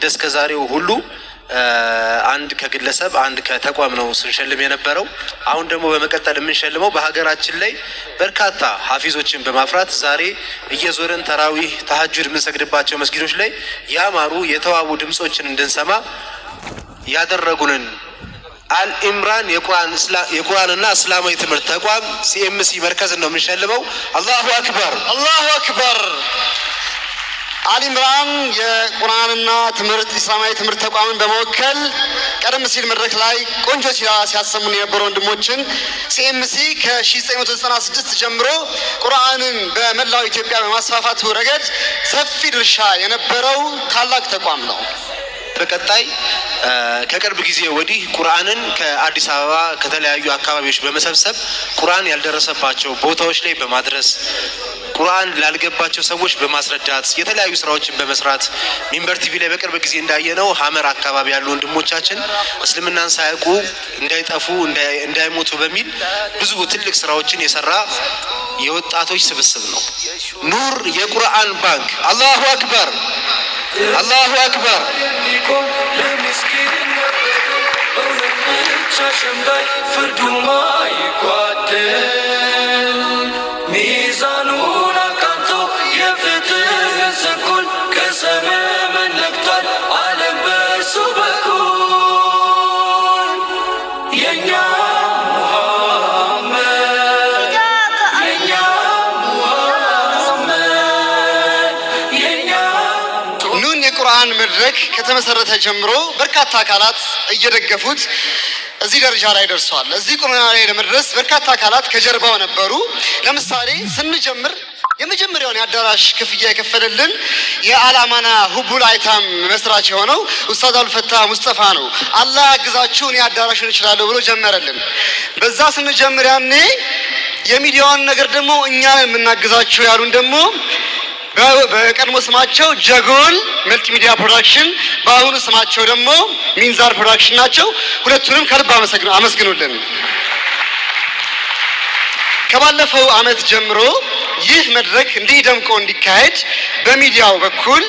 እስከ ዛሬው ሁሉ አንድ ከግለሰብ፣ አንድ ከተቋም ነው ስንሸልም የነበረው። አሁን ደግሞ በመቀጠል የምንሸልመው በሀገራችን ላይ በርካታ ሀፊዞችን በማፍራት ዛሬ እየዞርን ተራዊህ፣ ተሀጁድ የምንሰግድባቸው መስጊዶች ላይ ያማሩ የተዋቡ ድምጾችን እንድንሰማ ያደረጉንን አልኢምራን የቁርአንና እስላማዊ ትምህርት ተቋም ሲኤምሲ መርከዝን ነው የምንሸልመው። አላሁ አክበር፣ አላሁ አክበር። አልኢምራን የቁርአንና ትምህርት እስላማዊ ትምህርት ተቋምን በመወከል ቀደም ሲል መድረክ ላይ ቆንጆ ሲያሰሙን የነበሩ ወንድሞችን፣ ሲኤምሲ ከ1996 ጀምሮ ቁርአንን በመላው ኢትዮጵያ በማስፋፋቱ ረገድ ሰፊ ድርሻ የነበረው ታላቅ ተቋም ነው። በቀጣይ ከቅርብ ጊዜ ወዲህ ቁርአንን ከአዲስ አበባ ከተለያዩ አካባቢዎች በመሰብሰብ ቁርአን ያልደረሰባቸው ቦታዎች ላይ በማድረስ፣ ቁርአን ላልገባቸው ሰዎች በማስረዳት፣ የተለያዩ ስራዎችን በመስራት፣ ሚንበር ቲቪ ላይ በቅርብ ጊዜ እንዳየነው ሀመር አካባቢ ያሉ ወንድሞቻችን እስልምናን ሳያውቁ እንዳይጠፉ፣ እንዳይሞቱ በሚል ብዙ ትልቅ ስራዎችን የሰራ የወጣቶች ስብስብ ነው። ኑር የቁርአን ባንክ። አላሁ አክበር፣ አላሁ አክበር። ፍርዱ ማይጓደል ሚዛኑን አቃንቶ የፍትህ ስንኩል ከሰመመን ነቅቷል ዓለም በእርሱ በኩል። የኛ ሙሐመድ፣ የኛ ሙሐመድ፣ የኛ ኑን የቁርአን መድረክ ከተመሰረተ ጀምሮ በርካታ አካላት እየደገፉት እዚህ ደረጃ ላይ ደርሷል። እዚህ ቁመና ላይ ለመድረስ በርካታ አካላት ከጀርባው ነበሩ። ለምሳሌ ስንጀምር የመጀመሪያውን የአዳራሽ ክፍያ የከፈለልን የአልአማና ሁቡል አይታም መስራች የሆነው ኡስታዝ አልፈታ ሙስጠፋ ነው። አላህ ያግዛችሁ፣ እኔ አዳራሹን እችላለሁ ብሎ ጀመረልን። በዛ ስንጀምር ያኔ የሚዲያውን ነገር ደግሞ እኛ የምናግዛችሁ ያሉን ደግሞ በቀድሞ ስማቸው ጀጎል መልቲሚዲያ ፕሮዳክሽን፣ በአሁኑ ስማቸው ደግሞ ሚንዛር ፕሮዳክሽን ናቸው። ሁለቱንም ከልብ አመስግኑልን። ከባለፈው ዓመት ጀምሮ ይህ መድረክ እንዲህ ደምቆ እንዲካሄድ በሚዲያው በኩል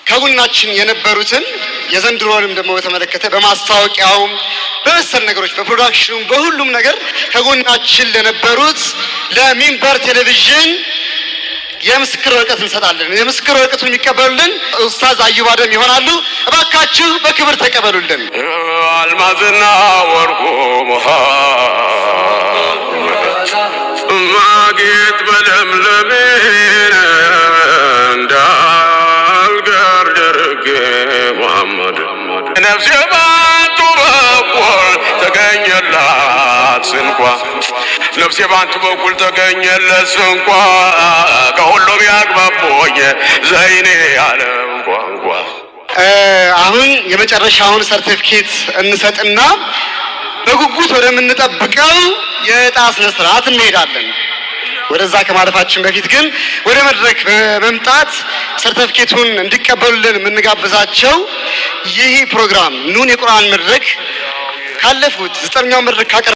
ከጎናችን የነበሩትን፣ የዘንድሮንም ደግሞ በተመለከተ በማስታወቂያውም፣ በመሰል ነገሮች፣ በ production ኑም፣ በሁሉም ነገር ከጎናችን ለነበሩት ለሚንበር ቴሌቪዥን የምስክር ወረቀት እንሰጣለን። የምስክር ወረቀቱን የሚቀበሉልን ኡስታዝ አዩብ አደም ይሆናሉ። እባካችሁ በክብር ተቀበሉልን። አልማዝና ወርቁ ማጌጥ በለምለሜን እንዳልገር ደርጌ ሙሐመድ ነፍሴ ባንቱ በኩል ተገኘላት ስንኳ፣ ነፍሴ ባንቱ በኩል ተገኘለት ስንኳ፣ ከሁሉም ያግባቦኝ ዘይኔ ያለም ቋንቋ። አሁን የመጨረሻውን ሰርቲፊኬት እንሰጥና በጉጉት ወደምንጠብቀው የዕጣ ስነ ስርዓት እንሄዳለን። ወደዛ ከማለፋችን በፊት ግን ወደ መድረክ በመምጣት ሰርቲፊኬቱን እንዲቀበሉልን የምንጋብዛቸው ይህ ፕሮግራም ኑን የቁርአን መድረክ ካለፉት 9ኛው መድረክ ካቀረ